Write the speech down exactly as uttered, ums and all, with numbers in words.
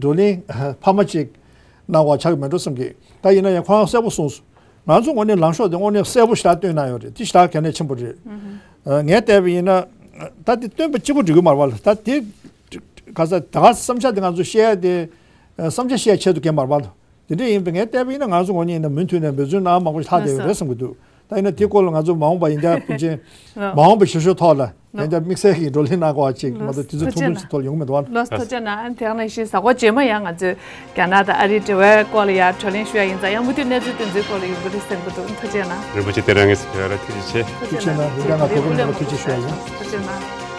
བགྲོ་གླེང་འཕར་མ་ཅིག་གནང་བ་ཆགས་ཀྱི་མེད་འགྲོ་བསམ་གི། ད་ཡིན་ན་ཡང་ཁོ་རང་གསལ་པོ་གསུངས་སོང་། ང་ཚོ་ངོས་ནས་ལངས་ཕྱོགས་དེ་དངོས་གནས་གསལ་པོ་ཞེ་དྲག་སྟོན་གནང་ཡོད་རེད། དེ་ཞེ་དྲག་གལ་གནད་ཆེན་པོ་རེད། ཨ། ངས་བལྟས་པ་ཡིན་ན་ད་དེ་སྟོན་པ་གཅིག་པོ་འགྲིག་གི་མ་རེད་པ། ད་དེ་ག་ས་ད་ག་བསམ་འཆར་དེ་ང་ཚོ་བཤད་ཡ་དེ་བསམ་འཆར་བཤད་ཆེད་དུ་གལ་མ་རེད་པ། དེ་འདྲ་ཡིན་པས་ངས་བལྟས་པ་ཡིན་ན་ང་ཚོ་ངོས་ནས་ཡིན་ན་མུ་མཐུད་ནས་འབད་བརྩོན་གནང་མང་པོ་ཞིག་ལྷག་བསྡད་ཡོད་རེད་བསམ་གྱི་འདུག། ད་ཡིན་ན་དེ་སྐོར་ལ་ང་ཚོ་མ་འོངས་པ་ཡིན་ད་ཕན་ཆེན་མ་འོངས་པའི་ཞབས་ཞུ་ཐོག་ལ་ཡིན་ད་དམིགས་བསལ་གྱི་བགྲོ་གླེང་གནང་དགོས་པ་ཅིག་མ་གཏོགས་དུས་ཚོད་ཐུང་ཐུང་ཞིག་ཐོག་ལ་ཡོང་གི་མི་འདུག་བ། ལགས་སོ། ཐུགས་རྗེ་གནང་། ཨ་ནི་དེ་ནང་བཞིན་གཟའ་འཁོར་རྗེས་མ་ཡང་ང་ཚོས་རྒྱ་ནག་དང་ཨ་རིའི་འབྲེལ་བའི་སྐོར་ལ་ཡང་བགྲོ་གླེང་ཞུ་ཡ་ཡིན་ཙང་ཡང་མུ་མཐུད་གནས་ཚུལ་དེ་ཚོའི་སྐོར་ལ་ཡོང་གི་རེད་བསམ་གྱི་འདུག། ཐུགས་རྗེ་གནང་། རིན་པོ་ཆེ་དེ་རིང་ངས་ཟེར་བ་ལ་ཐུགས་རྗེ་ཆེ། ཐུགས་རྗེ་གནང་། རིན་པོ་ཆེ་ལགས་ཐུགས་རྗེ་ཆེ་ཞུ་ཡ་ཡིན། ཐུགས་རྗེ་གནང་།